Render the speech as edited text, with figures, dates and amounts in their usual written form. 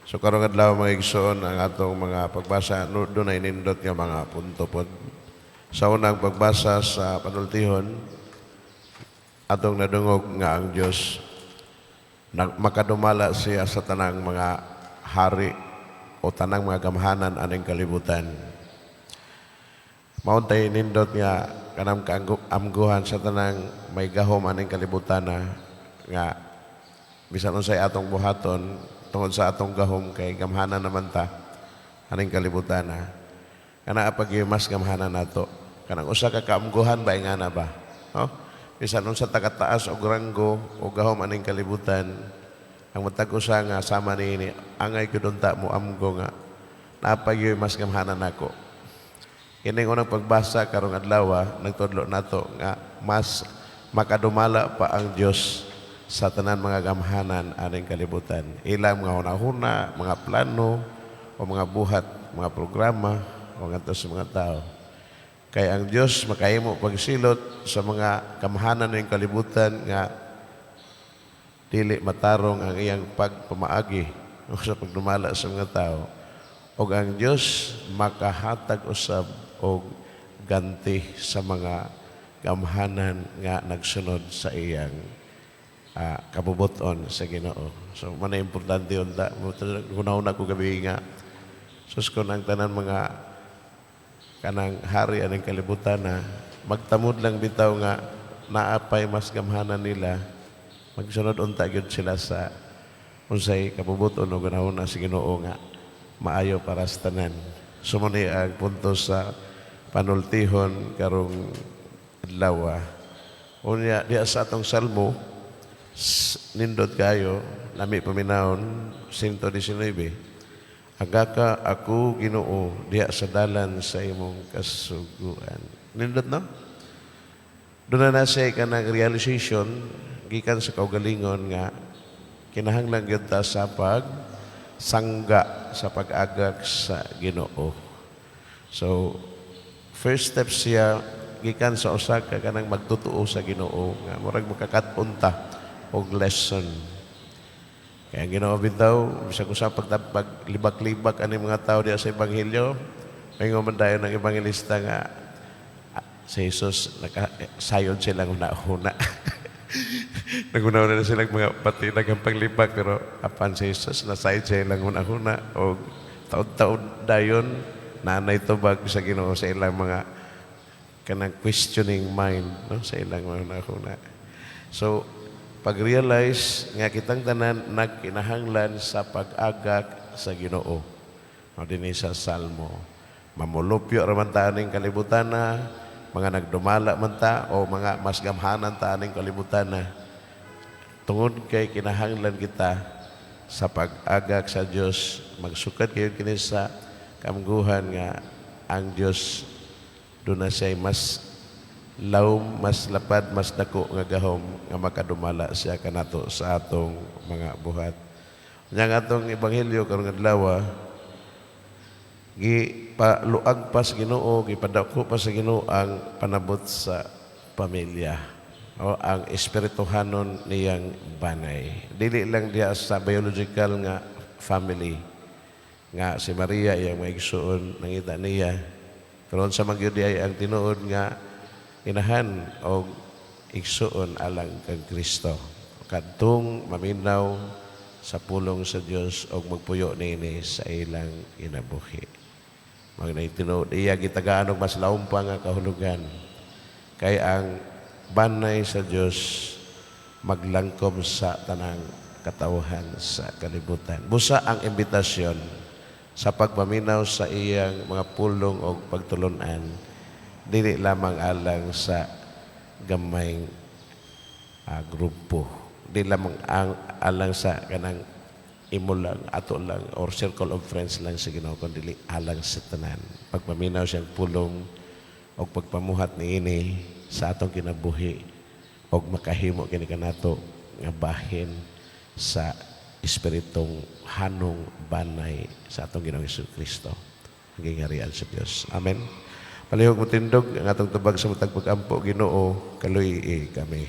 So karong adlaw, mga igsoon, ang atong mga pagbasa no, dunay nindot nga mga punto pod. Sa unang pagbasa sa panultihon, atong nadungog nga ang Dios makadumala siya sa tanang mga hari o tanang mga gamhanan aning kalibutan. Mao tay nindot nga kanang kaamguhan sa tanang may gahom aning kalibutan na nga bisan unsay atong buhaton tungod sa atong gahom kay gamhanan naman ta aning kalibutan na. Kana pag mas gamhanan nato. Kanang usa ka kaamguhan ba ingana ba? No? Bisan unsa ta kataas og ranggo o gahom aning kalibutan, ang matag usa nga sama niini angay gyud unta mo amgo nga naa pa gyud mas gamhanan nako. Kining unang pagbasa karong adlaw nagtudlo nato nga mas makadumala pa ang Dios sa tanan mga gamhanan aning kalibutan. Ilang mga hunahuna, mga plano o mga buhat, mga programa o ngadto sa mga tao. Kay ang Dios makahimo pagsilot sa mga gamhanan ning kalibutan nga dili matarong ang iyang pagpamaagi o sa pagdumala sa mga tao. Og ang Dios makahatag usab og ganti sa mga gamhanan nga nagsunod sa iyang kabubuton sa Ginoo. So man importante unta hunahuna ko gabi nga, sus, kon ang tanan mga kanang hari aning kalibutan na magtamod lang bitaw nga naapay mas gamhanan nila, magsunod unta gyud sila sa unsay kabubuton o hunahuna sa Ginoo nga maayo para sa tanan. So mao ni ang punto sa panultihon karong adlaw. Unya diha sa atong salmo, nindot kayo, lami paminawon, 119. "Agaka ako, Ginoo, diha sa dalan sa imong kasuguan." Nindot, no? Doon na siya kanang realization gikan sa kaugalingon nga kinahanglan gyud ta sa pag sangga sa pag-agak sa Ginoo. So first step siya gikan sa usa ka kanang magtutuo sa Ginoo nga murag makakat-on ta og lesson. Kaya ang Ginoo bitaw, bisag usa pag libak-libak ani mga tao diha sa ebanghelyo, maingon man dayon ng ebanghelista nga si Jesus naka sayon silang huna-huna. Naghuna na silang mga pati daghang paglibak, pero apan si Jesus nasayod silang huna-huna og taud-taud dayon naanay tubag sa Ginoo sa ilang mga kanang questioning mind, no, sa ilang mga huna-huna. So pag-realize nga kitang tanan nagkinahanglan sa pag-agak sa Ginoo. Mao dinhi sa Salmo. Mamulupyo ra man ta aning kalibutan na, mga nagdumala man ta o mga mas gamhanan ta aning kalibutan na. Tungod kay kinahanglan kita sa pag-agak sa Dios, magsukad kayo kini sa kamguhan nga ang Dios duna siya mas lawom, mas lapad, mas dako nga gahom nga makadumala siya kanato sa atong mga buhat. Nya ang atong ebanghelyo karong adlaw, gi paluag pa sa Ginoo, gipadako pa sa Ginoo ang panabot sa pamilya o ang espirituhanon niyang banay. Dili lang diha sa biological nga family nga si Maria iyang mga igsuon nangita niya. Pero sa man gyud ay ang tinuod nga inahan og igsuon alang kang Kristo. Kadtong maminaw sa pulong sa Dios og magpuyo niini sa ilang kinabuhi. Mga tinuod iya gitagaan og mas lawom pa nga kahulugan. Kay ang banay sa Dios maglangkob sa tanang katawhan sa kalibutan. Busa ang imbitasyon sa pagpaminaw sa iyang mga pulong o pagtulunan dili lamang alang sa gamayng grupo. Di lamang ang alang sa kanang imo lang, ato lang, or circle of friends lang sa Ginoo, kundi alang sa tanan. Pagpaminaw siyang pulong o pagpamuhat niini sa atong kinabuhi og makahimo kini kanato nga bahin sa espiritong hanong banay sa atong Ginoong Kristo. Ang gingharian sa Dios. Amen. Palihog mo tindog ang atong tubag sa matag pag-ampo. Ginoo, kaluy-i kami.